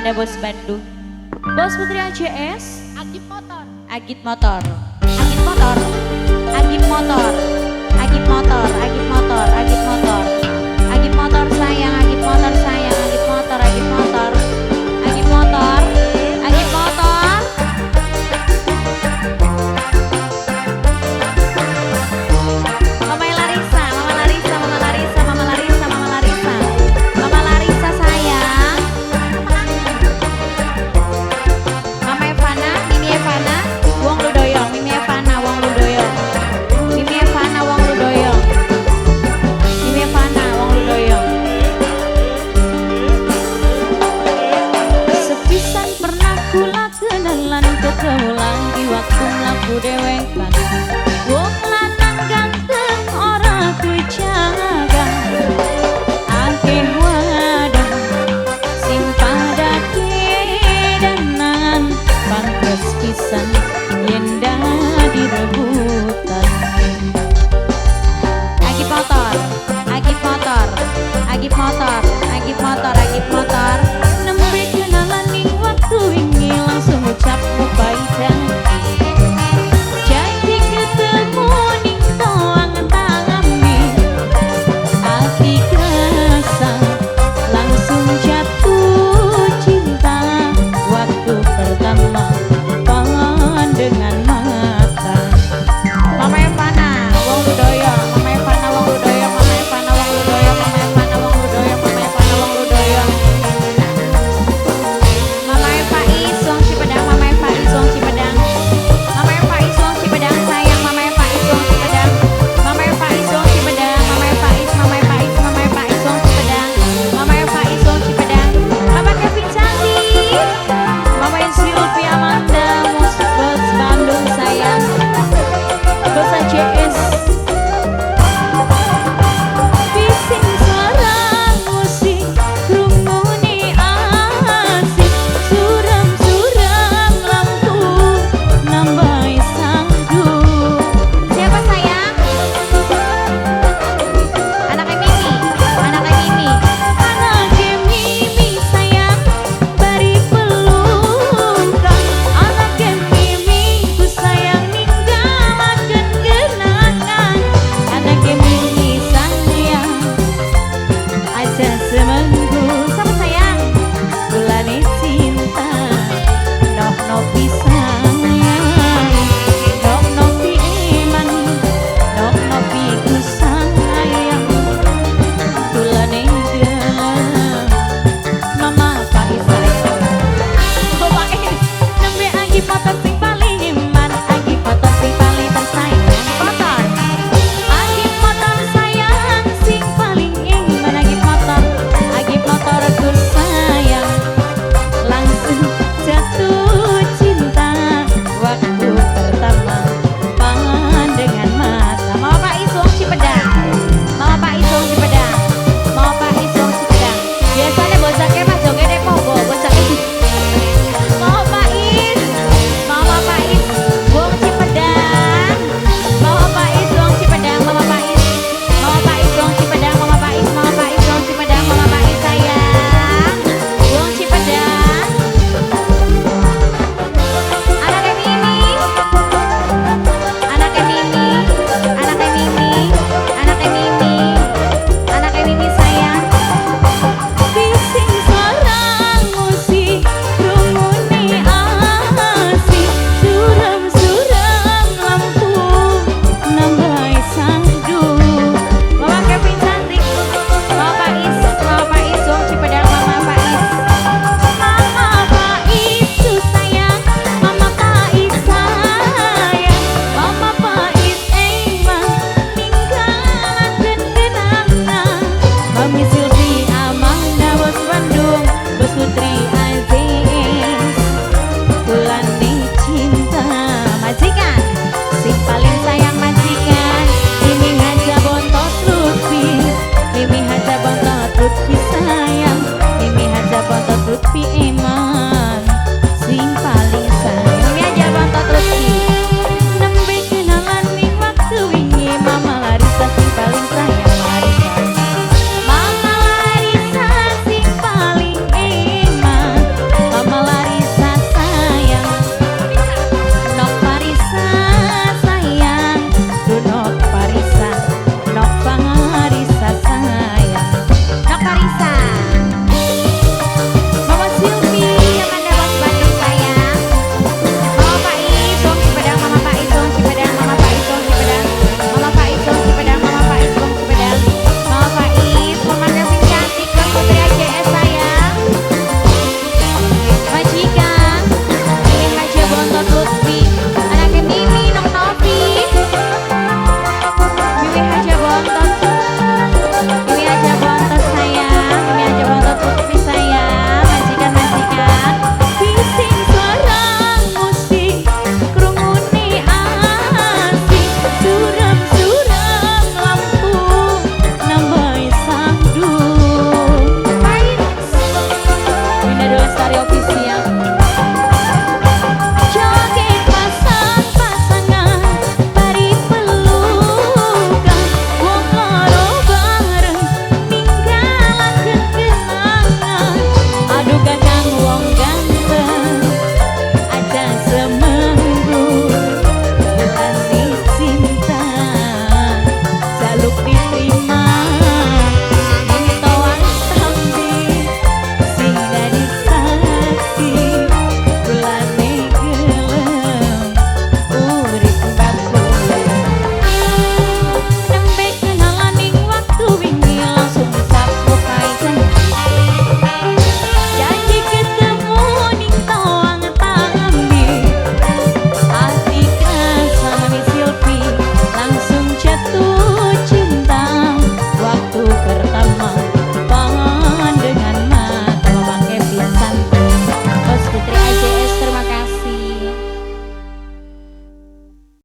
Ananda Bos Bandung, Bos Putri AJS, Agip Motor, Agit Motor, Agit Motor, Agit Motor, Agit Motor, Agit Motor, Agit Motor, Agit Motor sayang, Agit Motor sayang, Agit Motor, Agit Motor, Agit Motor, Agit Motor. Mama Larissa, Mama Larissa, Mama Larissa, Mama Larissa, Mama Larissa, Mama Larissa sayang. Mama Evana, Mimi Evana, Wong Ludoyong, Mimi Evana, Wong Ludoyong, Mimi Evana, Wong Ludoyong, Mimi Evana, Wong Ludoyong. Sepisan pernah kula kenalan ketemu lagi waktu mlaku dhewekan. Wong lanang ganteng ora kujaga, akeh wadah sing padake danangan, pantes pisan yen dadi rebutan. Agip motor, agip motor, agip motor, agip motor, agip motor. Nembe kenalan ning waktu wingi langsung ucap ngupai janji. Janji ketemu ning toang tangami, ati kerasa langsung jatuh cinta waktu pertama pandangan.